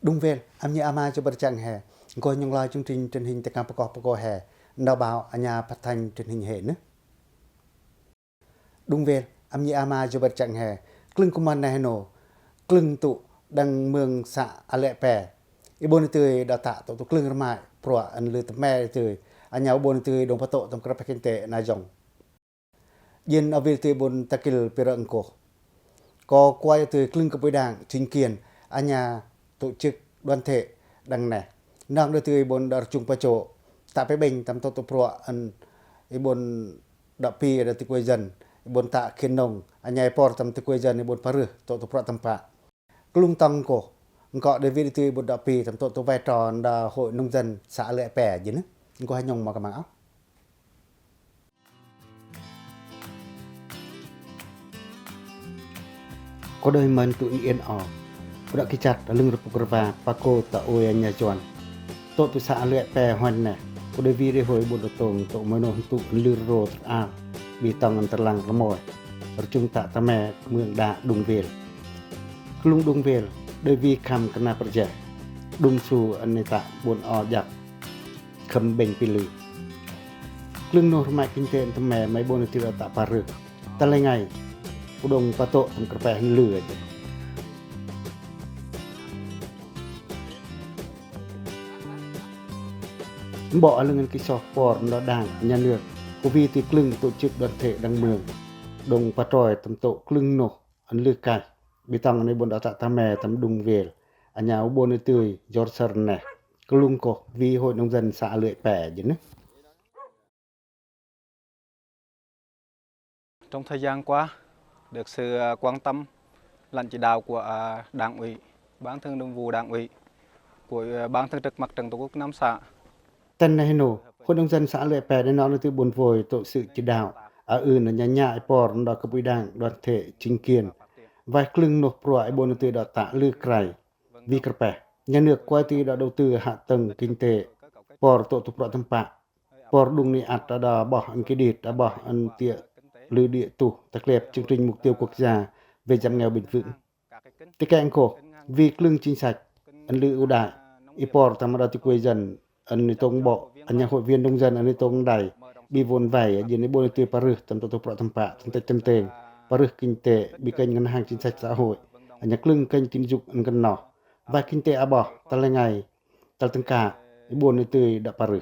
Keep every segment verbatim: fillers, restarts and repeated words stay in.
Đung Vêl, a mi ama jubăr chăng he, nkoh nhŏng loi chương trình truyền hình tơ kang pơkoh pơko he, nđa bao a nha phát thanh truyền hình he nư. Đung Vêl, a mi ama jubăr chăng he, klâng kuman na heno, klâng tŭ đăng mương xã Alek Pe. I bôn i tưi đa tă tŭ tŭ klâng rmai, pruă ăn lư tơme i tưi, a nha u bôn i tưi đong pătŭ tâm krăpeh kinh tế na jong. Jên a wil tưi bôn ta kil pira ngkoh. Ko kuai tưi klâng kơ bui đảng, chính quyền, a nha tổ chức đoàn thể đăng neh. Nong đa tưi bôn đa rchung păcho, tă pê bênh tâm tŭ tŭ pruă ăn i bôn đa pi đa tưi kuai dân, i bôn tă khiên nông, a nha i por tâm tưi kuai dân i bôn parưh tŭ tŭ pruă tâm pă. Klung tong ngkoh, ngkoh đa wil tưi bôn đa pi tâm tŭ tŭ vai trò đa hội nông dân xã Alek Pe jên nư. Ngkoh ha nhŏng ma kơmang âu. Ko đôi mơn tŭ ni en o. Ko đa ki chăt a lưng rơpŭk rơwa, pa ko ta ôi a nha Juan. Tŭ tŭ xã Alek Pe hoan neh. Ko đôi wi ri hôi bôn đa tông tŭ mơn âu tŭ lư rô tơ al. Bi tong ăn tơ lăng rơmoi. Rchung tă tơme mương đa Đung Vêl. Klung Đung Vêl, đôi wi khăm kơna pơrjeh. Đung su ăn ni tă bôn o jak. Khâm bênh pi lư. Klâng noh rmai kinh tế tơme mai bôn tưi đa tă parưh. Tale ngai. U đong pătŭ tâm krăpeh lư aja. Mbŏ a lưng ăn ki soh por đa đảng, nhà nước. Ko wi tưi klâng tổ chức đoàn thể đăng mương. Đong pătroi tâm tŭ klâng noh. Ăn lư kaih, bi tong ăn i bôn đa tă tơme tâm Đung Vêl, a nha u bôn i tưi jor sơr neh, klung koh wi hội nông dân xã Alek Pe jên nư. Trong thời gian qua, được sự, à, quan tâm, lãnh chỉ đạo của, à, Đảng ủy, Ban Thường vụ Đảng ủy, của, à, Ban Thường trực Mặt trận Tổ quốc Nam xã, Tăn neh hên nô, hội nông dân xã Alek Pe đe nong nư tưi bôn vôi tŭ sự chỉ đạo, a ưn a nha nha i por đa kơ bui đảng, đoàn thể, chính quyền. Vai klâng noh pruă i bôn tưi đa tă lư krai, wi krăpeh. Nhà nước kuai tưi đa đầu tư hạ tầng kinh tế, por tŭ tŭ pruă tâm pă. Por đung ni ăt đa boh ăn ki đit, đa boh ăn tiă lư đĭ tuh, ta klep chương trình mục tiêu quốc gia về giảm nghèo bền vững. Tike ngkoh, wi klâng chính sách, ăn lư ưu đãi, i por tâm đa tưi kuai dân, ăn ni tông bộ, a nha hội viên nông dân, ăn ni tông đài, bi vốn vay, jên i bôn tưi parưh, tâm tŭ tŭ pruă tâm pă, tâm têk tâm têng, parưh kinh tế, bi kênh ngân hàng chính sách xã hội, a nha klâng kênh tín dụng ăn kơno. Vai kinh tế a boh, tale ngai, tal tâng ka, i bôn tưi đa parưh.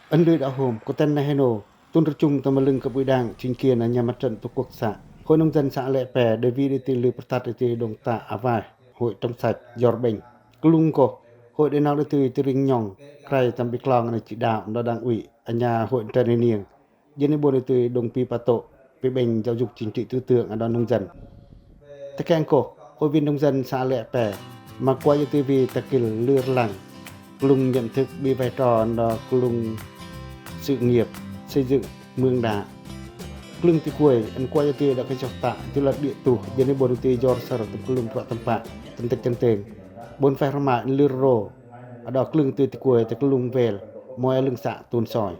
Ăn lư đa hôm, ko tăn neh hên nô, tŭn rơchung tâm lưng kơ bui đảng, chính quyền a nha mặt trận tổ quốc xã. Hội nông dân xã Alek Pe, đe wi đe tưi lư pơtăt đe tưi đong tă a vai, hội trong sạch, jor bênh. Klung koh, hội đe nong đe tưi tưi ring nhŏng, krai tâm bi klong đe chỉ đạo đa đảng ủy, a nha hội trần niên. Jên i bôn tưi đong pi pătŭ, pi bênh giáo dục chính trị tư tưởng a đa nông dân. Tike ngkoh, hội viên nông dân xã Alek Pe, ma kuai tưi wi ta kil lư rlăng, klung nhận thức bi vai trò đa klung sự nghiệp, xây dựng, mương đa. Klâng tưi kuai, ăn kuai tưi đa kơsok tă, tưi lăt đĭ tuh, jên i bôn tưi jor sơr tâm klung pruă tâm pă, tâm têk tâm têng. Bôn vai rmai ăn lư rô, a đa klâng tưi tưi kuai, ta klung Vêl, moi a lưng xã Tun Soi.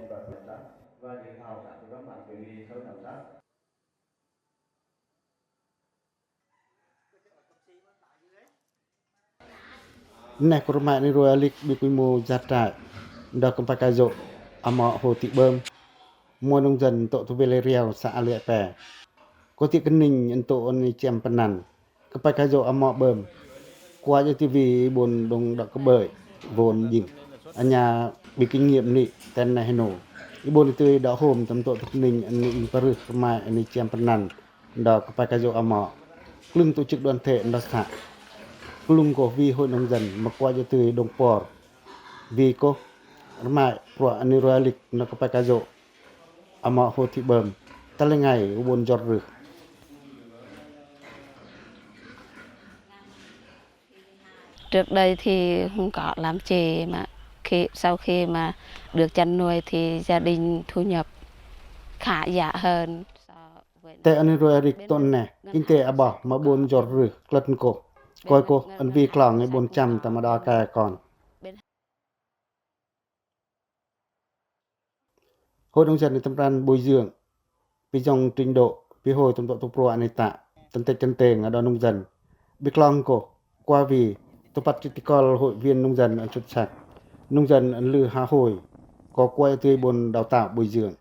Neh ko rmai ni roi a lik bi kuimo jat rai. Đa kơmpai kajô, a moh Hồ Thị Bơm, moi nông dân tŭ tŭ Veliariau xã Alek Pe. Ko tiă kơninh ntŭk ni chiăm pơnăn. Kơmpai kajô a moh Bơm. Kuai tưi wi i bôn đong đa kơbơi, vốn jing. A nha bi kinh nghiệm ni, tăn neh hên nô. I bôn tưi đa hôm tâm tŭ tŭ kơninh ni ing parưh rmai ni chiăm pơnăn. Đa kơmpai kajô a moh. Klâng tổ chức đoàn thể đa xã. Klung koh wi hội nông dân ma kuai tưi đong por. Wi koh rmai pruă ni roi a lik đa kơmpai kajô. A moh Hồ Thị Bơm, tale ngai u bôn jor rưh. Trước đây thì không có làm gì mà khi, sau khi mà được chăn nuôi thì gia đình thu nhập khá giả hơn so với Te ăn ni roi a lik tŏ neh, kinh tế a boh ma bôn jor rưh, klât nkoh. Koi koh, ăn wi klong i bôn chăm tâm a đa ke kon. Hội nông dân ni tâm pran bồi dưỡng, pi jong trình độ, pi hôi tâm tŏ tŭ pruă ni tă. tâng têk tâng têng a đo nông dân. Ƀiăch lon kô, qua vì tâu păt chit ti kol hội viên nông dân ăn sŭt săk, nông dân ăn lư ha hôi, có quay tưi ƀôn đào tạo bồi dưỡng.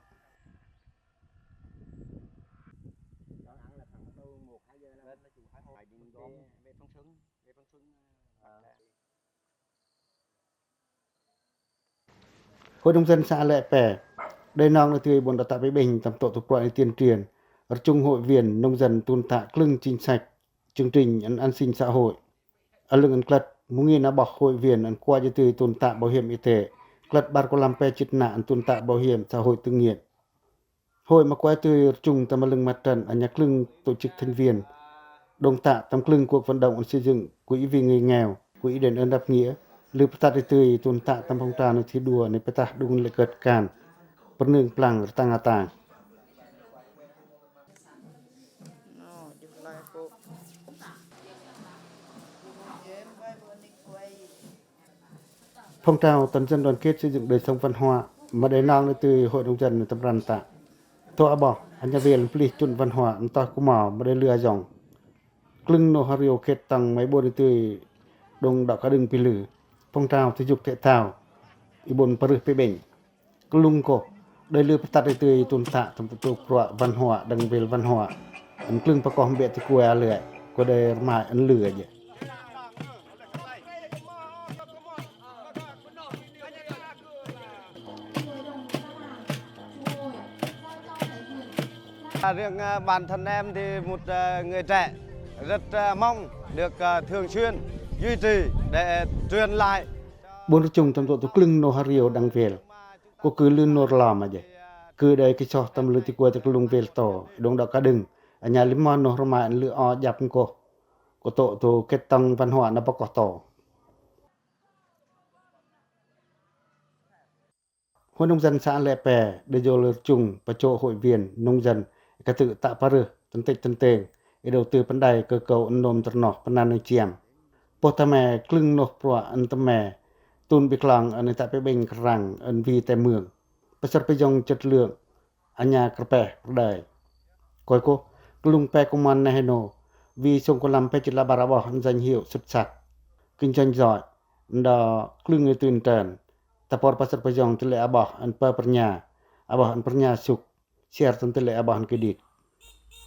Hội nông dân xã Lẹ Pe đei nong nư tưi ƀôn đào tạo pi ƀinh tâm tộ tŭ pruă nư tiên triền, rchŭng hội viên nông dân tun tă klưng chính sách, chương trình ăn an sinh xã hội. A lưng ăn klât, mŭng in a ƀoh hội viên ăn kuă jư tưi tun tă bảo hiểm y tế, klât ƀar kulam pe chit nă ăn tun tă bảo hiểm xã hội tự nguyện. Hội ma kuai tưi rchŭng tâm a lưng mặt trận, a nhă klưng tổ chức thành viên. Đông tă tâm klưng cuộc vận động ăn xây dựng quỹ vì người nghèo, quỹ đền ơn đáp nghĩa. Lư pơtăt ri tưi tun tă tâm phong trào nư thi đua nư pơtăt đung lĕ kơt kan. Pơnưng plang rtang atang. Phong trào toàn dân đoàn kết xây dựng đời sống văn hóa ma đei nong nư tưi hội nông dân tâm ran tă. Tŏ a ƀoh, a nhă vêl pơlih chun văn hóa, ntoi kŭ mo ma đei lư a yong. Klưng noh a riu khet tong ma i ƀôn nư tưi đung đŏ ka đưng pi lư. Phong trào thể dục thể thao, i ƀôn parưh pi ƀinh. Klŭng kô, đei lư pơtăt ri tưi tun tă tâm tŭ pruă văn hóa, đăng vêl văn hóa. Ăn klưng pơkoh mbĕ ti kuai a lưai, kô đei rmai ăn lư a dje. Riêng, à, bản thân em thì một, à, người trẻ rất, à, mong được, à, thường xuyên duy trì để truyền lại. Ƀôn rchŭng tâm tŏ tŭ klưng noh a riu đăng vêl. Kô kư lư noh rlom a dje. Kư đei kĭ soh tâm lư ti kuai tơ klŭng vêl to, đung đŏ ka đưng. A nhă lưm mo noh rmai ăn lư o djăp kô. Kô tŏ tŭ khet tong văn hóa na pơkoh to. Hội nông dân xã Lẹ Pe đei jol rchŭng pachô hội viên nông dân, katư̆ tă parưh, tăn têk tăn têng, i đầu tư păn đai cơ cấu ăn nôm tơrnoh pơnăn nư chiăm. Pô tơme klưng noh pruă ăn tơme, tun ƀiăch lon ăn i tă pi ƀinh krăng ăn vi te mương. Pơsăr pơyong chất lượng, a nhă krăpeh pơđai. Koi kô, klŭng pe kŭm ăn neh nô, vi sông Cù Lâm pe chit la ƀar a ƀoh ăn danh hiệu xuất sắc kinh doanh giỏi, ăn đo klưng nư tưn trơn. Ta por pơsăr pơyong tơlê a ƀoh ăn pơ pơrnha, a ƀoh ăn pơrnha sŭk, siar tăn tơlê a ƀoh ăn kơđit.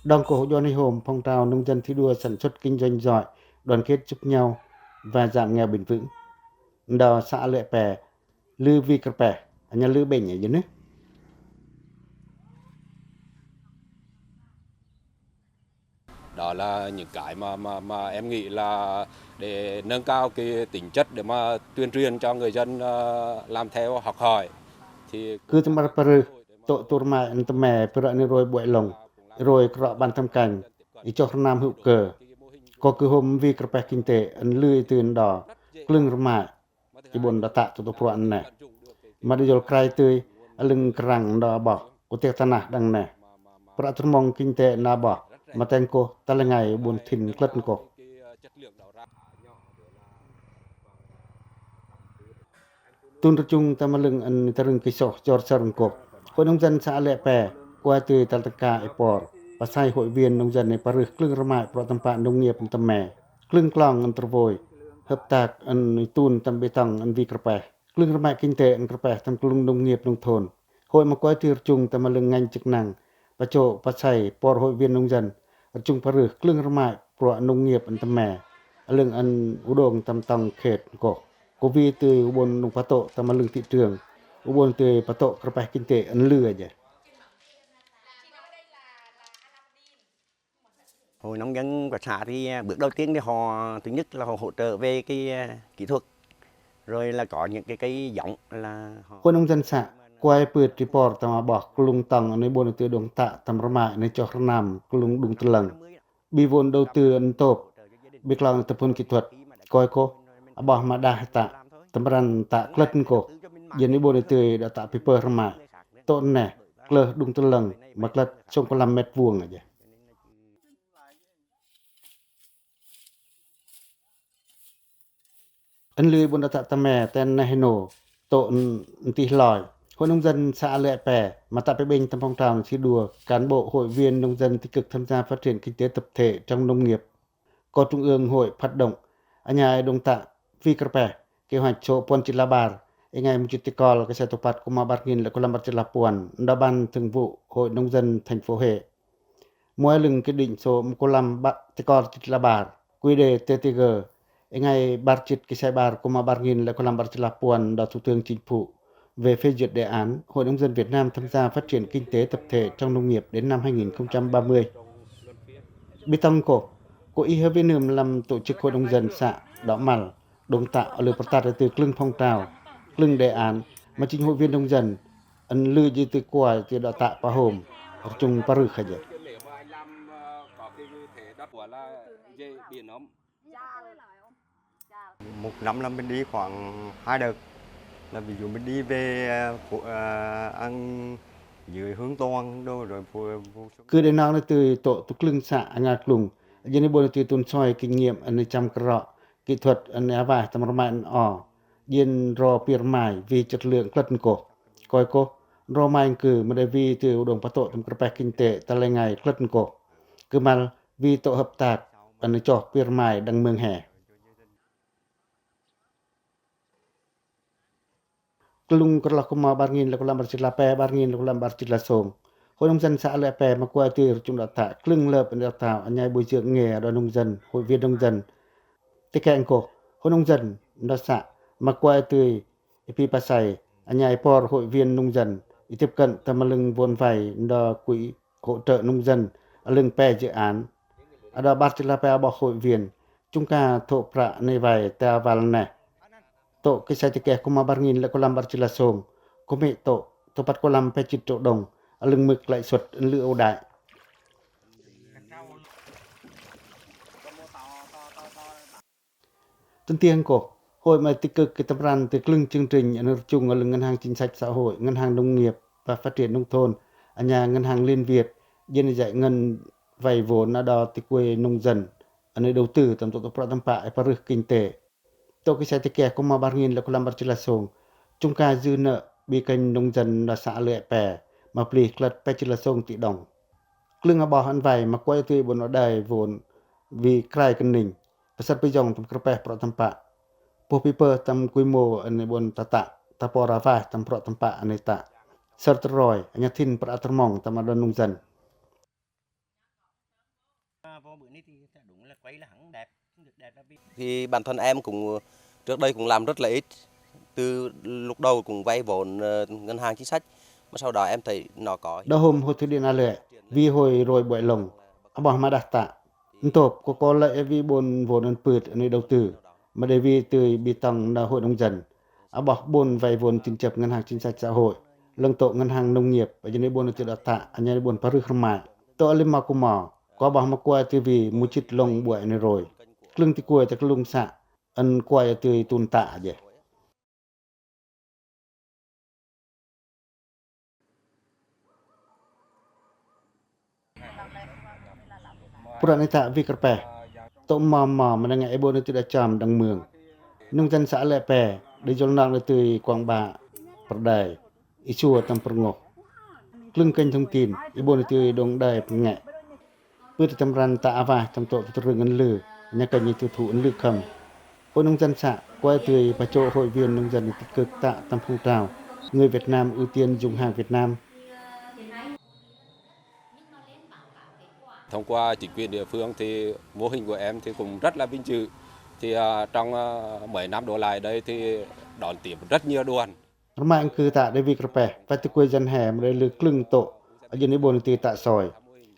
Đong kô hŏ djuan i hôm phong trào nông dân thi đua sản xuất kinh doanh giỏi, đoàn kết giúp nhau và giảm nghèo bền vững. Ăn đo xã Lẹ Pe, lư vi krăpeh, a nhă lư ƀinh a dje nư. Đó là những cái mà, mà, mà em nghĩ là để nâng cao cái tính chất để mà tuyên truyền cho người dân, ờ, làm theo, học hỏi. Thì kư tâm ƀar parưh, tŏ tŭ rmai ăn tơme pơră nư roi ƀuăi lŏng, roi krŏ ƀan tâm kanh, i choh rnam hữu cơ. Kô kư hôm vi krăpeh kinh tế ăn lư i tưn đo klưng rmai. I ƀôn đa tă tŭ tŭ pruă neh. Ma đa jol krai tưi, a lưng krăng đa ƀoh, kŭ tiăk tơnah đăng neh. Prăk tơmong kinh tế na ƀoh, ma teng kô, ta lăng ai ƀôn thin klât kô. Tun rchŭng ta ma lưng ăn ta rưng kĭ soh jor sơr kô. Hội nông dân xã Lẹ Pe, kua tưi tal tơka i por, pasai hội viên nông dân i parưh klưng rmai prăk tơmpă nông nghiệp ăn tơme. Klưng klong ăn tơrvôi, hợp tác ăn i tun tâm bê tông ăn vi krăpeh. Klưng rmai kinh tế ăn krăpeh tâm klŭng nông nghiệp nông thôn. Hội ma kua tưi rchŭng ta ma lưng ngành chức năng, pachô, pasai, por hội viên nông dân, rchŭng parưh klưng rmai prăk nông nghiệp ăn tơme. A lưng ăn u đông tâm tông khet kô. Kô vi tưi u ƀôn đung patô ta ma lưng thị trường, u ƀôn tưi patô krăpeh kinh tế ăn lư a dje. Hội nông dân của xã thì, à, bước đầu tiên thì họ, thứ nhất là họ hỗ trợ về cái, à, kỹ thuật, rồi là có những cái, cái giống là họ. Hội nông dân xã, kua i pưt i por ta ma ƀoh klŭng tông ăn i ƀôn i tưi đung tă tâm rmai ăn i choh rnam klŭng đung tơlơng. Bi vốn đầu tư ăn tôp, bi klong tơpun kỹ thuật, koi kô, a ƀoh ma đah tă, tâm răn tă klât kô, jên i ƀôn i tưi đa tă pi pơh rmai, tŏ neh, klơh đung tơlơng, ma klât sông kô lăm mét vuông a dje. Ăn lư i ƀôn đa tă tơme, ten neh nô, tŏ ăn tih loi. Hội nông dân xã Lưới Pe, ma ta pei bêng tâm phong trào thi đua cán bộ hội viên nông dân tích cực tham gia phát triển kinh tế tập thể trong nông nghiệp, có Trung ương hội phát động, a nhai đông tă Vikrpe, kế hoạch số puăn chit la bar, i ngai mu chit tikol, kasai tơpăt, kum ma bar ngin lĕ kum lam bar chit la puăn, đa Ban Thường vụ Hội Nông dân thành phố Huế. Muai lưng quy định số kum lam bar tikol chit la bar, quy đê T T G, i ngai bar chit kasai bar, kum ma bar ngin lĕ kum lam bar chit la puăn, đa Thủ tướng Chính phủ về phê duyệt đề án Hội nông dân Việt Nam tham gia phát triển kinh tế tập thể trong nông nghiệp đến năm hai nghìn không trăm ba mươi. Bi tong kô, kô ih hơ wi nưm lam tổ chức hội nông dân xã đỏ măl, đông tă, a lư pơrtat a tưi klưng phong trào, klưng đề án, ma ching hội viên nông dân, ăn lư ji tưi kuai tưi đỏ tă pa hôm, rchŭng parư kha ji. Một năm là mình đi khoảng hai đợt. Là ví dụ mình đi về, ờ, phủ-, ờ, ăn dưới hương toàn đồ rồi phủ-, phủ-, Kư đe nong nư tưi tŏ tŭ klưng xã a nga klung. Jêh ni bô nư tưi tŭn soi kinh nghiệm ăn nư chăm krŏ, kỹ thuật ăn nư a vaih tâm rmai ăn o. Jêh nro pir mai wi chất lượng klât nkôh. Koi kôh, nro mai nkư ma đe wi tưi u đông pătô tâm krpeh kinh tế ta lĕ ngai klât nkôh. Kư măl wi tŏ hợp tác ăn nư choh pir mai đăng mương he. Klung kơloh kum ma bar ngin lĕ kum lam bar chit la pe, bar ngin lĕ kum lam bar chit la sông. Hội nông dân xã Lưới Pe ma kuai tưi rchŭng đỏ tă, klưng lơp đỏ tă, a nhai bồi dưỡng nghề đo nông dân, hội viên nông dân. Tike nkôh, hội nông dân đo xã ma kuai tưi i pi pasai, a nhai por hội viên nông dân i tiếp cận tâm a lưng vốn vay đo quỹ hỗ trợ nông dân a lưng pe dự án. A đo bar chit la pe a bok hội viên, chŭng ka tŏ pră nê vay ta val nê. Tŏ kasai tike kum ma bar ngin lĕ kum lam bar chit la sông, kum hĭ tŏ, tơpăt kum lam pe chit triệu đồng, a lưng mưk lãi suất ăn lư ưu đãi. Tâng tieng kôh, hội ma tích cực tâm ran tưi klưng chương trình ăn rchŭng a lưng Ngân hàng Chính sách Xã hội, Ngân hàng Nông nghiệp và Phát triển Nông thôn, a nhai Ngân hàng Liên Việt, jêh ni giải ngân vay vốn a đo tưi kuai nông dân, ăn đầu tư tâm tŏ tŭ pră tâm pă i parư kinh tế. Tŏ kasai tike kum ma bar ngin lĕ kum lam bar chit la sông, chŭng ka dư nợ bi kênh nông dân đo xã Lưới Pe, ma pli klât pe chit la sông tỷ đồng. Klưng a bok ăn vay ma kuai tưi bôn đai vốn wi krai kơninh, pơsăt pơyong tâm krpeh prŏ tâm pă. Pôh pi pơh tâm quy mô ăn bôn ta tă, ta por a vaih tâm prŏ tâm pă ăn tă. Săr tơroi, a nhai thin pră tơrmong tâm a đo nông dân. Thì bản thân em cũng, trước đây cũng làm rất là ít. Từ lúc đầu cũng vay vốn, ờ, ngân hàng chính sách, mà sau đó em thấy nó có. Đa hôm hội thủy điện A Lưới, wi hội roi buai lông, a bok ma đah tă. Ntôp, kô kơ lĕ wi bôn vốn ăn pưt, ăn đầu tư, ma đe wi tưi bi tong đa hội nông dân. A bok bôn vay vốn tín chấp Ngân hàng Chính sách Xã hội, lăng tŏ Ngân hàng Nông nghiệp, a jêh ni bôn tưi đo tă, a nhai bôn parư rmai. Tŏ a lim ma kum ma, kô a bok ma kuai tưi wi mu chit lông buai ăn roi. Klưng tưi kuai ta klung să, ăn kuai tưi tŭn tă jêh. Pura ni tă wi krpeh. Tŏ ma ma ma nang e bôn tưi đa cham đăng mương. Nông dân xã Lưới Pe, đe jol nong tưi kuang ba pơrdai. I sua tâm pơrngôh. Klưng kênh thông tin, i bôn tưi đong đai pơngeh. Pưt tâm ran tă a vaih tâm tŏ tŭ trưng ăn lư, nhă kênh tŭ thụ ăn lư khâm. Hội nông dân xã, kuai tưi pa chô hội viên nông dân tích cực tă tâm phong trào Người Việt Nam ưu tiên dùng hàng Việt Nam. Thông qua chính quyền địa phương thì mô hình của em thì cũng rất là vinh dự. Thì, à, trong, à, mấy năm đổ lại đây thì đón tiếp rất nhiều đoàn. Rmai nkư tă đe wi krpeh, wai tưi kuai dân he ma đe lư klưng tŏ, a jêh ni bôn tưi tă soi.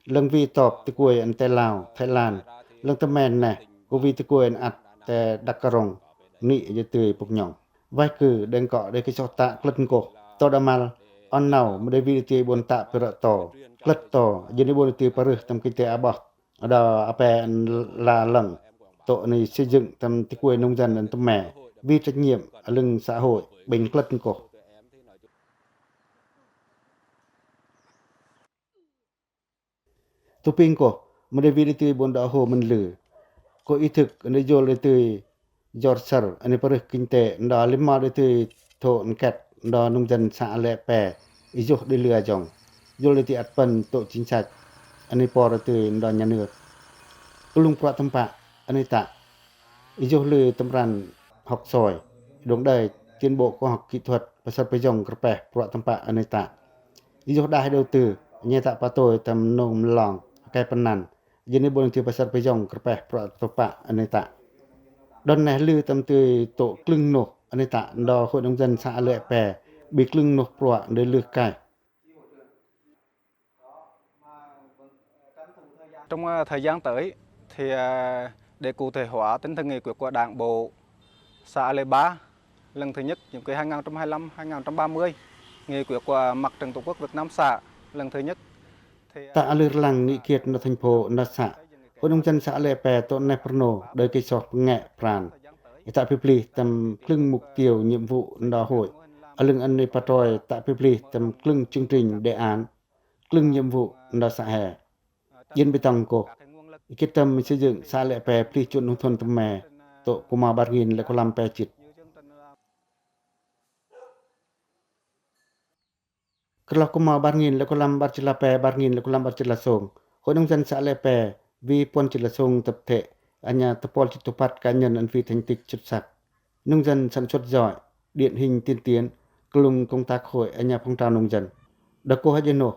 Lăng wi tŏp tưi kuai ăn te Lao, Thái Lan, lăng tơmen neh, kơ wi tưi kuai ăn ăt te Đắk Krông, ni a jêh tưi Puk Nhông. Wai kư đeng kŏ đe kơ sŏ tă klât nkôh, tŏ đa măl, ăn nau, ma đe wi tưi bôn tă pơrơ to, klât to, a jêh ni bôn tưi parư tâm kinh tế a bok. A đa a pe ăn la lăng, tŏ ni xây dựng tâm tưi kuai nông dân ăn tơme, vì trách nhiệm, a lưng xã hội, bêng klât nkôh. Tŭ ping kôh, ma đe wi đe tưi bôn đa hô măn lư. Kơ ý thức, đe jol đe tưi jor săr, ăn parư kinh tế, đa lim ma đe tưi thô ăn khet, ndo nông dân xã Lệ Pe, i jôh đei lư a jong. Jôl đei ti ăt pân tô̆ chính sách, ane por tưi ndo nhà nước. Klung pruă tơmpă, ane tă. I jôh lư tâm ran hok soi, đồng đai tiến bộ khoa học kỹ thuật, pasal pơjong kơrpeh pruă tơmpă ane tă. I jôh đah đầu tư, ñe tă patoi tâm nông mlong, hơkai pơnăn, jêng ane bon tưi pasal pơjong kơrpeh pruă tơmpă ane tă. Đon neh lư tâm tưi tô̆ klâng noh ane tă, ndo hội nông dân xã Lệ Pe, bi klâng noh pruă đei lư kai. Trong, ờ, thời gian tới thì, ờ, để cụ thể hóa tinh thần nghị quyết của Đảng bộ xã Lệ Ba lần thứ nhất, nhiệm kỳ hai ngàn không trăm hai mươi lăm, hai ngàn không trăm ba mươi, nghị quyết của Mặt trận Tổ quốc Việt Nam xã lần thứ nhất. Thì, ờ, tă a lư rlăng nghị quyết ndo thành phố ndo xã, hội nông dân xã Lệ Pe tô̆ neh pơrno đei kei soh pơnge pran. I tă phi plih tâm klâng mục tiêu nhiệm vụ ndo hội, a lưng ane patroi tă phi plih tâm klâng chương trình đề án, klâng nhiệm vụ ndo xã he. Yên Bê Tông koh, i kê tâm xây dựng xã Lệ Pe plih chuân nông thôn tơm me, tô̆ kuma bar nghìn lẻ cô lăm pe chit. Kơt lok kuma bar nghìn lẻ cô lăm bar chit la pe, bar nghìn lẻ cô lăm bar chit la sông, hội nông dân xã Lệ Pe, vì puăn chit la sông tập thể, a ña tơpol chit tơpăt cá nhân ăn vì thành tích xuất sắc. Nông dân sản xuất giỏi, điển hình tiên tiến, klung công tác hội, a ña phong trào nông dân. Đa koh a jêh noh,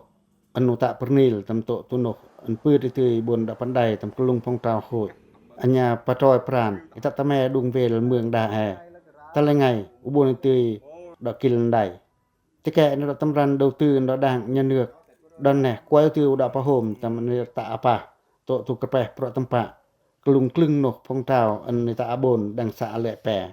ănu tă pơrnil tâm tô̆ tu noh, ăn pưt i tưi bôn đa pơnđai tâm klung phong trào hội. A ña patroi pran, i tă tame đung vêl mương đa e. Tă lơi ngai, u bôn i tưi đa kil nđai. Tike ănu đa tâm ran đầu tư đa đảng nhà nước. Đon neh, kuai u tưi u đa pahôm tâm ănu tă apa, tô̆ tu kơpeh pruă tơmpă. Klung klâng noh phong trào ănu tă a bôn đang xã Lệ Pe.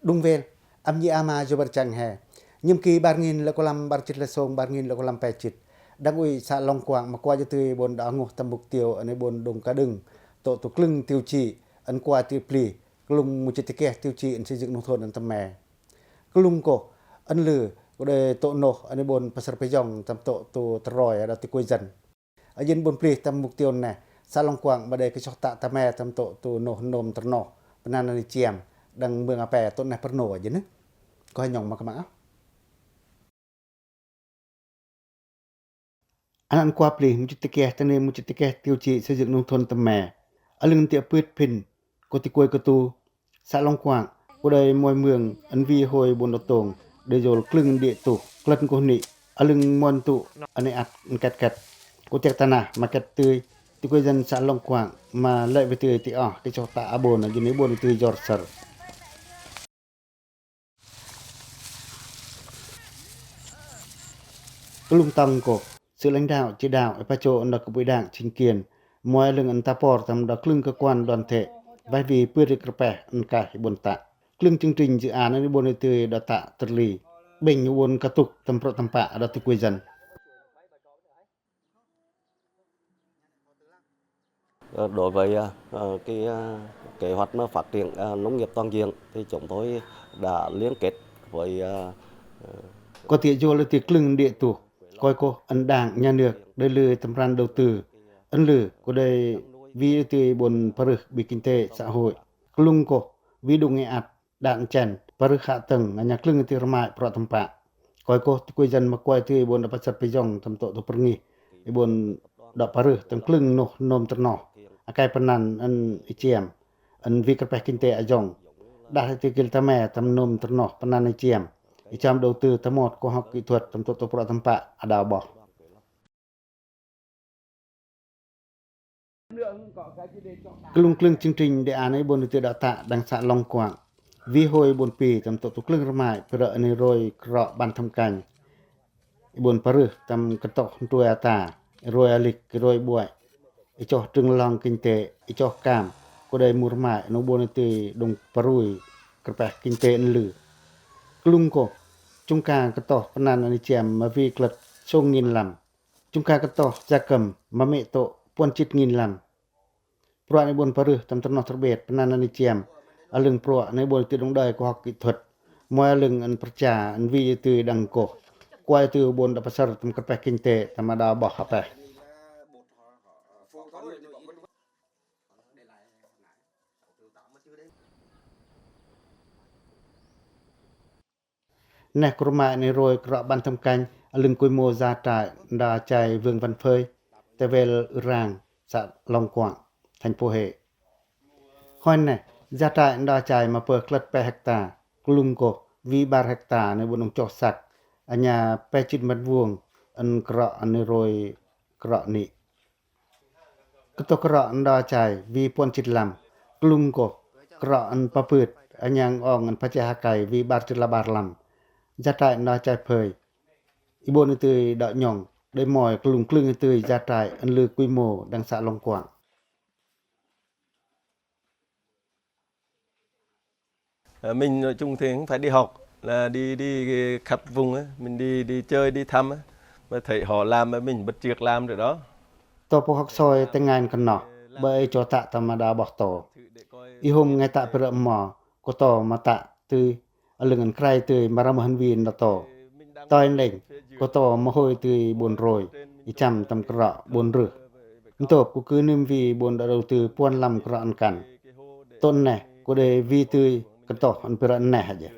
Đung vêl, ăp ñi ama jơ bar chang he. Nhiệm kỳ bar nghìn lẻ cô lăm bar chit la sông, bar nghìn lẻ cô lăm pe chit. Đảng ủy xã Long Quảng ma kuai u tưi bôn đa ngoh tâm mục tiêu ănu bôn đung ka đưng. Tô̆ tu klâng tiêu chí, ăn kuai tưi plih. Klung mu chit tikeh tiêu chí ăn xây dựng nông thôn ăn tơm me. Klung koh, ăn lư, cô đei tô̆ noh, ănu bôn pasal pơjong tâm tô̆ tu tơroi, đa tưi kuai dân. A jêng bôn plih tâm mục tiêu neh, xã Long Quảng ma đei kei soh tă tame tâm tô̆ tu noh nôm tơrnoh, pơnăn ănu chiăm, đang mương ape tô̆ neh pơrno a jêng neh. Koh hơ nhŏng ma kơma. Ăn ăn kuai plih mu chit tikeh, tơne mu chit tikeh tiêu chí xây dựng nông thôn tơm me. A lưng tơpưt phin, koh tưi kuai kơtu, xã Long Quảng, cô đei moi mương, ăn vì hội bôn đa tông, đei jôl klâng đê tu, klân koh nhi, a lưng mon tu, ănu ăt, ket ket. Koh tiak tana, ma ket tưi, tưi kuai dân xã Long Quảng, ma lĕ vì tưi tưi oh, kei soh tă a bôn, a jêng ănu bôn tưi jor săr. Klung tong koh, sự lãnh đạo, chỉ đạo, i pacho đa cấp ủy đảng, chính quyền, moi a lưng ăn ta por tâm đa klâng cơ quan đoàn thể, vay vì pưt ri kơpeh ăn kah i bôn tă. Klâng chương trình dự án ănu bôn i tưi đa tă tơrli, bênh bôn kơtuk tâm prok tâm pă đa tưi kuai dân. Ờ, đối với, ờ, ờ, cái, ờ, kế hoạch mà phát triển, ờ, nông nghiệp toàn diện thì chúng tôi đã liên kết với, ờ, ờ, Koh tiak jôl tưi klâng đê tu, koi koh ăn đảng, nhà nước, đei lư tâm ran đầu tư, ăn lư, koh đei vì tưi bôn parưh bi kinh tế xã hội, klung koh, vì đung e ăt, đa ăn chen, parưh hạ tầng, a ña klâng tưi rmai prok tâm pă. Koi koh tưi kuai dân ma kuai tưi bôn đa pasal pơjong tâm tô̆ tu pơrngih, i bôn đa parưh tâm klâng noh nôm tơrnoh. Akai pơnăn ăn i chiăm, ăn vì kơpeh kinh tế a jong. Đa tưi kil tame tâm nôm tơrnoh pơnăn i chiăm. I chiăm đầu tư tâm mot khoa học kỹ thuật tâm tô̆ tu prok tâm pă a đa boh. Klung klâng chương trình đề án i bôn i tưi đa tă đang xã Long Quảng. Vì hội bôn pi tâm tô̆ tu klâng rmai, pơrơ ănu roi krok ban thăm canh. I bôn parưh tâm kơtoh ntrui ata, roi alik, roi buai. I choh trưng long kinh tế, i choh cam, koh đei mu rmai, ănu bôn i tưi đung parui, kơpeh kinh tế ăn lư. Klung koh, chung ka kơtoh pơnăn ănu chiăm ma vì klât sông nghìn lăm. Chung ka kơtoh gia cầm ma mê̆ tô̆ puăn chit nghìn lăm. Prok ănu bôn parưh tâm tơrnoh tơrbet pơnăn ănu chiăm. A lưng prok ănu bôn tưi đung đai khoa học kỹ thuật. Moi a lưng ăn pơrcha ăn vì tưi đang koh. Kuai tưi bôn đa pasal tâm kơpeh kinh tế tâm a đa boh ape. Neh, cà rmai ane roi cà rọ Bàn Thăm Canh, a lưng quy mô gia trại Ndo Chai Vương Văn Phơi, ta wel Ürang, xã Long Quảng, thành phố Huế. Hoi neh, gia trại Ndo Chai ma pơh klât pe hecta, klung koh, wi bar hecta ane buôn ung choh săk, a nha pe chit mét vuông, ăn cà rọ ane roi cà rọ nĭ. Kătoh cà rọ Ndo Chai wi puăn chit lam, klung koh, cà rọ ăn pa pưt, a nha ong ăn pa che ha cai wi bar chit la bar lam. Gia trại Ndo Chai Phơi, i buôn ntư đă nhŏng, đei moi klung klưng ntư gia trại ăn lư quy mô đăng xã Long Quảng. Ờ, mình nói chung thì cũng phải đi học, là đi, đi khắp vùng á, mình đi, đi chơi, đi thăm á, mà thấy họ làm mà mình bắt chước làm rồi đó. Tô pô hŏk soi te ngai kơnoh, bơ i cho tă tâm đa boh tô. I hôm ngai tă pơrơ̆ mo, kô tô ma tă tui, a lưng ăn krai tui, ma răm hăn win đa tô. Toi nlĕng, kô tô ma hôi tui buôn rôi, i chăm tâm cà rọ buôn rưh. Ntôp kô kư nim wi buôn đa đầu tư puăn lam cà rọ ăn kăn. Tŏ neh, kô đei wi tui kătoh ăn pơrơ̆ neh aja.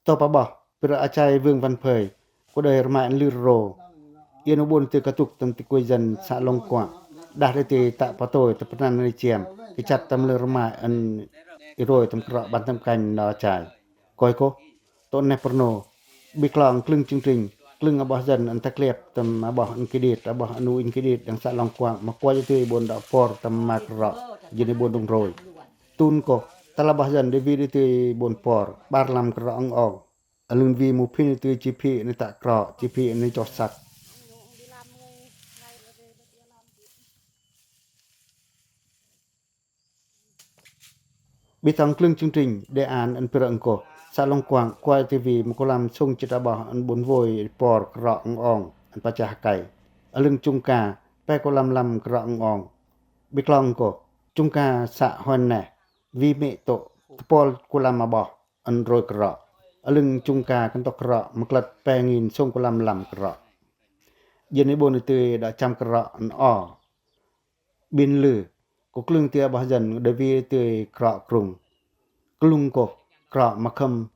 Tô pa boh, pơrơ̆ a chai Vương Văn Phơi, kô đei rmai ăn lư rô. Iên u buôn tui kătuk tâm tui quê dân xã Long Quảng. Đah đei tui tă pa tôi, tă pơnăn nai chiêm, kĭ chăt tâm lư rmai ăn i rôi tâm cà rọ Bàn Thăm Canh Ndo Chai. Koi koh, tŏ neh pơrnô, bi klong klưng chương trình, klưng a boh dân ăn ta kliep tâm a boh ăn kidit, a boh ăn uinh kidit, đăng xã Long Quảng, ma kuai tui buôn đa por tâm ma cà rọ, jêng i buôn đung rôi. Tun koh, ta la boh dân đei wi đei tui buôn por, bar lam cà rọ ong ong. A lưng wi mu phin tui chi phi nai tă krŏ, chi phi nai choh săk. Bi tŏng klưng chương trình, đề án ăn pơrơ̆ ong koh, xã Long Quảng, kuai tui wi ma kulam sung chit a boh ăn buôn vôi por cà rọ ong ong, ăn pa che ha cai. A lưng chung ca, pe kulam lam cà rọ ong ong. Bi klong koh, chung ca xã hoi neh, wi mê̆ tŏ, tơpol kulam a boh ăn rôi cà rọ. A lưng chung ca kăntŏk cà rọ, ma klât pe ngin sung kulam lam cà rọ. Jêng i buôn tui đa chăm cà rọ ăn o. Bin lư, kô klưng tui a boh dân đei wi tui cà rọ krŭng. Klŭng koh, cà rọ ma khâm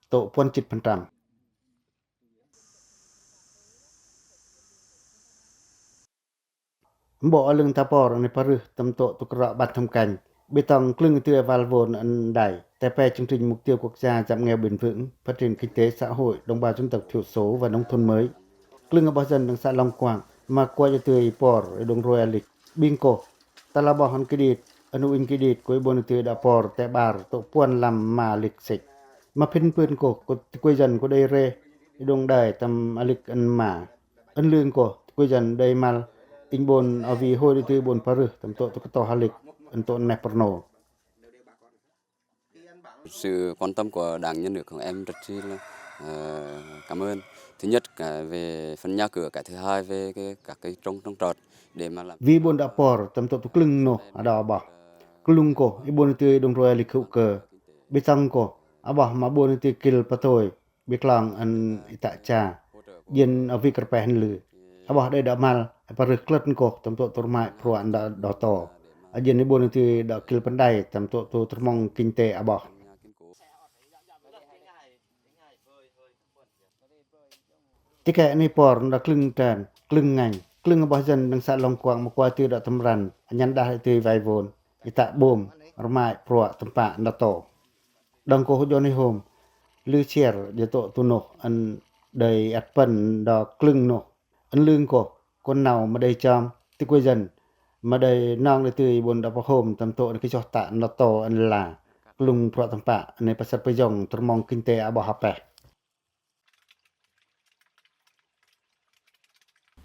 tŏ puăn chit phan trăm. Mbo a lưng ta por nai pa rưh tâm tŏ tui cà rọ Bàn Thăm Canh. Bi tŏng klưng tui a wal wôn ăn đai. Te pe chương trình mục tiêu quốc gia giảm nghèo bền vững, phát triển kinh tế xã hội đồng bào dân tộc thiểu số và nông thôn mới. Klưng a boh dân đăng xã Long Quảng, ma kuai tui i por, i đung rôi a lĭk. Bing koh, ta la boh ăn kidit, ăn uinh kidit, kô i buôn tui đa por, te bar, tŏ puăn lam ma lĭk sĭk. Ma phin pưn koh, kô tui quê dân kô đei re, i đung đai tâm a lĭk ăn ma. Ăn lưng koh, tui quê dân đei măl, inh buôn a wi hôi đei tui buôn pa rưh, tâm tŏ tui kătoh a lĭk, ăn tŏ neh pơrnô. Sự quan tâm của Đảng, Nhà nước của em rất chi là, ờ, cảm ơn. Thứ nhất, cả về phần nhà cửa, cái thứ hai về cái, các cái trồng, trồng trọt để mà làm. Wi buôn đa por, tâm tŏ tui klưng noh, a đa boh. Klŭng koh, i buôn tui đung rôi a lĭk hŭ kơ. Bi tŏng koh, a boh ma buôn tui kil pa tôi. Bi klong ăn i tă cha. Jêng a wi kơr pe hăn lư. A boh đei đa măl, a pa rưh klât koh, tâm tŏ tui rmai pruă ăn đa, đa to. A jêng i buôn tui đa kil păn đai, tâm tŏ tui tơrmong kinh tế a boh. Ti kê ni por đa klưng trơn, klưng ngăn, klưng a boh dân đăng xã Long Quảng ma kuai tui đa tâm răn, a nhăn đah tui wai wôn, i tă bôm, rmai pruă tơmpă đa to. Đăng koh hu jon i hôm, lư sier, jơ tŏ tui noh, ăn đei ăt păn đa klưng noh, ăn lưng koh, kon nau ma đei chom, tui quê dân, ma đei nong đei tui buôn đa pa hôm, tâm tŏ ni kơ choh tă đa to ăn la, klŭng pruă tơmpă, ni pa săt pa yong, tơrmong kinh tế a boh a peh.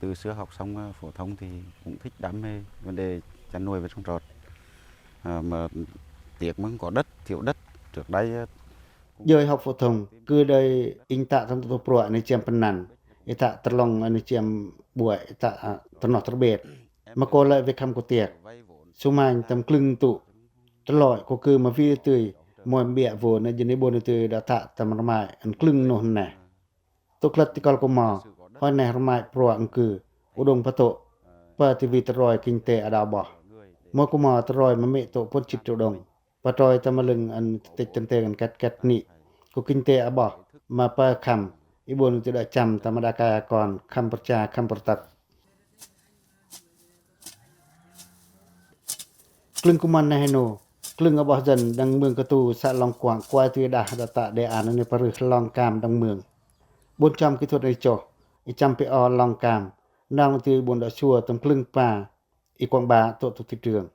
Từ xưa học xong, ờ, phổ thông thì cũng thích đam mê vấn đề chăn nuôi và trồng trọt. Ờ, mà tiếc mà không có đất, thiếu đất. Trước đây, ờ, cũng... Joi học phổ thông, kư đei inh tă tâm tŏ tui pruă ni chiăm păn năn, i tă tơlong ni chiăm buai, i tă, à, tơnoh tơrbêt. Ma koh lơi wei khăm koh tiek. Sum mănh tâm klưng tŭ. Tơlơi koh kư ma wi tui, moi ƀiă wôn, jêng i buôn tui đa tă tâm rmai, ăn klưng noh neh. Tŭ klăt ti kol koh mo, hoi neh rmai pruă ăn kư, u đung pa tŏ. Pă ti wiy tơroi kinh tế a đau ƀoh. Mơ̆ kumoi tơroi ma mê̆ tŏ puăn chit triệu đồng. Pă troi tâm lưng ăn tĕch tâng têng ăn ket ket nĭ. Ku kinh tế a ƀoh ma pă khăm. I ƀuôn ti đă chăm tâm đa kai a kon khăm pơrcha khăm pơrtăk. Klâng kuman neh hên nô, klâng a ƀoh dăn đăng mương Katu, să Lŏng Kuang, kuai tui đah đă tă đề án nê pơrưh lŏng kam đăng mương. Ƀuôn chăm kỹ thuật nê chô, i chăm pê o lŏng kam, nong tui ƀuôn đă sua tâm klâng pa, i kuang ba tŏ tu thị trường.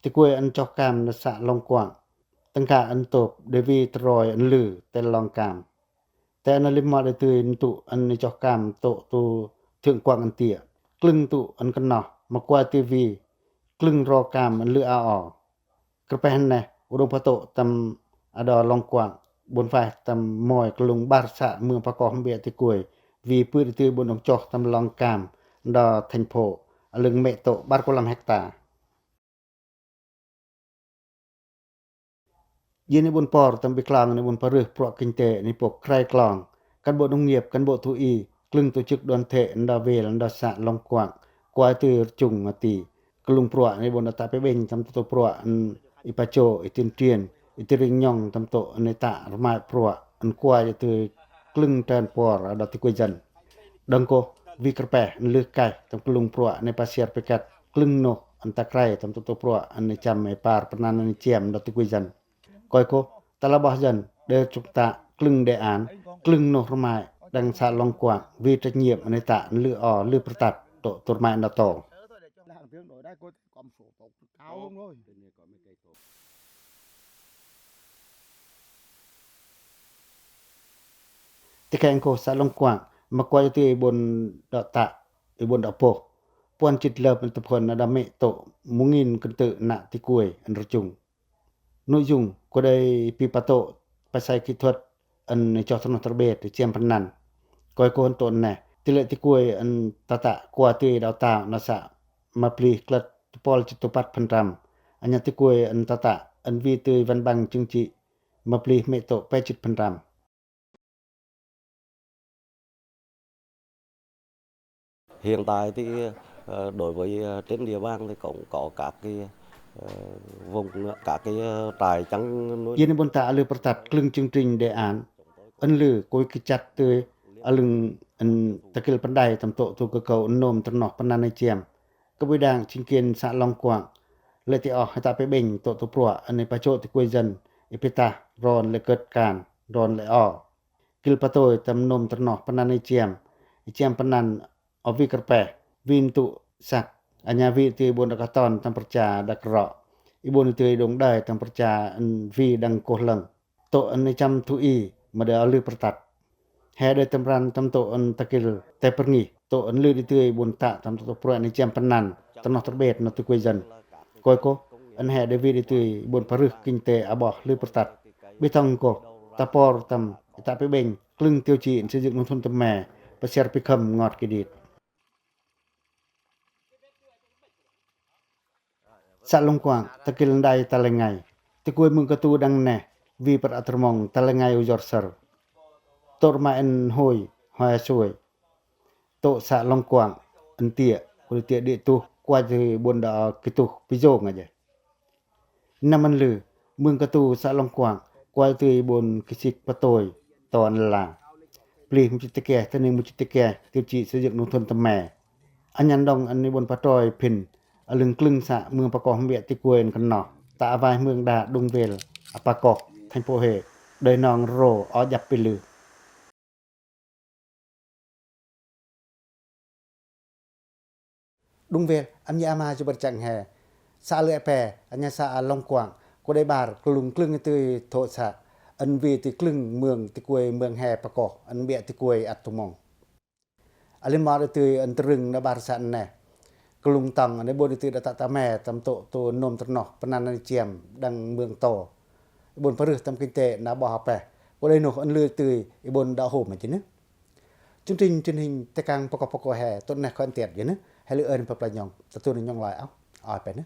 Ti kuê ăn chŏk kam nê să Lŏng Kuang, tâng ka ăn tôp, đe wiy tơroi ăn lư, te lŏng kam. Te ăn lim mă đe tui ntŭ ăn i chŏk kam tŏ tu thượng quảng ăn tiê. Klâng tŭ ăn kơnoh, ma kuai tui wiy, klâng ro kam ăn lư a o. Kơpeh neh, u đŏng pơtŏ tâm a đo Lŏng Kuang, ƀuôn faih tâm moi kơlŭng ƀar să mương pă koh ƀiă ti kuê, wiy pư̆ đe tui ƀuôn đŏng chŏk tâm lŏng kam, đo thành phố, a lưng mê̆ tŏ ƀar ku lăm hecta. Jêh nê ƀuôn por tâm ƀi klong nê ƀuôn pơrưh pruă kinh tế nê pŏk krai klong, cán bộ nông nghiệp, cán bộ thú y, klâng tổ chức đoàn thể, đo wel, đo să Lŏng Kuang, kuai tui rơchŭng ma ti. Kơlŭng pruă nê ƀuôn đa tă pê ƀĕnh tâm tŏ tu pruă ăn i pacho, i tuyên truyền, i tring nhŏng tâm tŏ ăn i tă rmai pruă ăn kuai tui klâng trơn por đo ti kuê dân. Đăng koh, wiy kơpeh ăn lư kaih tâm kơlŭng pruă nê pasiar pikat klâng noh ăn ta krai tâm tŏ tu pruă ăn i chăm i par pơnăn ăn i chiăm đo ti kuê dân. Koi koh, ta la ƀoh dân, đe chŭk tă klâng đề án, klâng noh rmai, đăng să Lŏng Kuang, wiy trách nhiệm ăn i tă ăn lư o, lư pơrtăt, tŏ tu rmai ăn đa tô. Ti keng koh să Lŏng Kuang, ma kuai tui i ƀuôn đă tă, i ƀuôn đă pôh. Puăn chit lơp ăn tŭp hŭn đa mê̆ tŏ, mŭng in kơntư̆ nă ti kuê, ăn rơchŭng. Nội dung, kuai đei pi pă tŏ, pă sai kỹ thuật, ăn i chŏk tơnoh tơrbêt, i chiăm pơnăn. Koi koh ăn tŏ neh, ti lĕ ti kuê ăn ta tă kuai tui đao tao, nă să, ma pli klăt tơpol chit tơpăt phần trăm. Anh ti kuê ăn ta tă, ăn wiy tui văn bằng chứng chỉ, ma pli mê̆ tŏ pe chit phần trăm. Hiện tại thì, ờ, đối với, ờ, trên địa bàn thì cũng có các cái, ờ, vùng, các cái, ờ, trại chăn nuôi. Jêh nê ƀuôn ta a lư pơrtăt klâng chương trình đề án, ăn lư kuai kĭ chăt tui, a lưng, ăn ta kĭl pơđai tâm tŏ tu kơ kâu ăn nôm tơnoh pơnăn i chiăm. Kơ bui đang chính quyền să Lŏng Kuang, lĕ ti oh hơ ta pê ƀĕnh tŏ tu pruă, ăn i pacho ti kuê dân, i pita, ron lĕ kơt kan, ron lĕ o. Kĭl pătôi tâm nôm tơnoh pơnăn i chiăm, i chiăm pơnăn o wiy kơpeh, wiy ntŭ săk, anh wiy tui ƀuôn đă kơton tâm pơrcha đă krŏ, i ƀuôn tui đung đơi tâm pơrcha ăn wiy đăng koh lăng. Tŏ ăn i chăm thú y, ma đe o lư pơrtăt. He đe tâm ran tâm tŏ ăn ta kĭl te pơrngih, tŏ ăn lư đe tui ƀuôn tă tâm tŏ pruă ăn i chiăm pơnăn, tơnoh tơrbêt noh ti kuê dân. Koi koh, ăn he đe wiy đe tui ƀuôn pơrưh kinh tế a ƀoh lư pơrtăt. Ƀi tŏng koh, ta por tâm, ta pê ƀĕnh, klâng tiêu chí ăn xây dựng nông thôn tâm me, pơsiar pi khâm ngot kĭ đit. Să Lŏng Kuang, ta kĭl đai ta lĕ ngai. Ti kuê mưng katu đăng neh, wiy pơr atơr mong ta lĕ ngai ujor sơr. Tŏ rmai ăn hôi, hôi a sôi. Tŏ să Lŏng Kuang, ăn tiê, kuê tiê đĭ tuh, kuai tui ƀuôn đă kituh, pizô nga je. Năm ăn lư, mưng katu să Lŏng Kuang, kuai tui ƀuôn kĭ sik pătôi, to ăn la. Pli mŭ chit tơke, tơning mŭ chit tơke, tiêu chí xây dựng nông thôn tâm me. Anh ăn đong ăn i ƀuôn pătroi phin, a lưng klâng să mưng păkoh ƀiă ti kuê ăn kơnoh. Ta a vai mưng đa đung wel, a păkoh, thành phố Huế, đơi nong rô, o jăp pi lư. Đung wel, ăn ya ma ju băr chăng he. Să lư e pe, anh să Lŏng Kuang, kuai đai ƀar, klŭng klâng tui thŏ să, ăn wiy tui klâng mưng ti kuê mưng he păkoh, ăn ƀiă ti kuê ăt tu mong. A lin mor tui ăn tơrưng na ƀar să neh. Klŭng tŏng, ăn i ƀuôn tui đa tă ta me, tâm tŏ tu nôm tơnoh, pơnăn ăn i chiăm, đăng mưng to. I ƀuôn pơrưh tâm kinh tế, na ƀoh a pe. Kuai đai noh ăn lư tui, i ƀuôn đă hôm a jêh nơ. Chương trình truyền hình Tây Cang păkoh păkoh he, tŏ neh koi ăn tiat jêh nơ. He lư ơn pơplai nhŏng, ta tu nơ nhŏng lai âu. Oi pe nơ.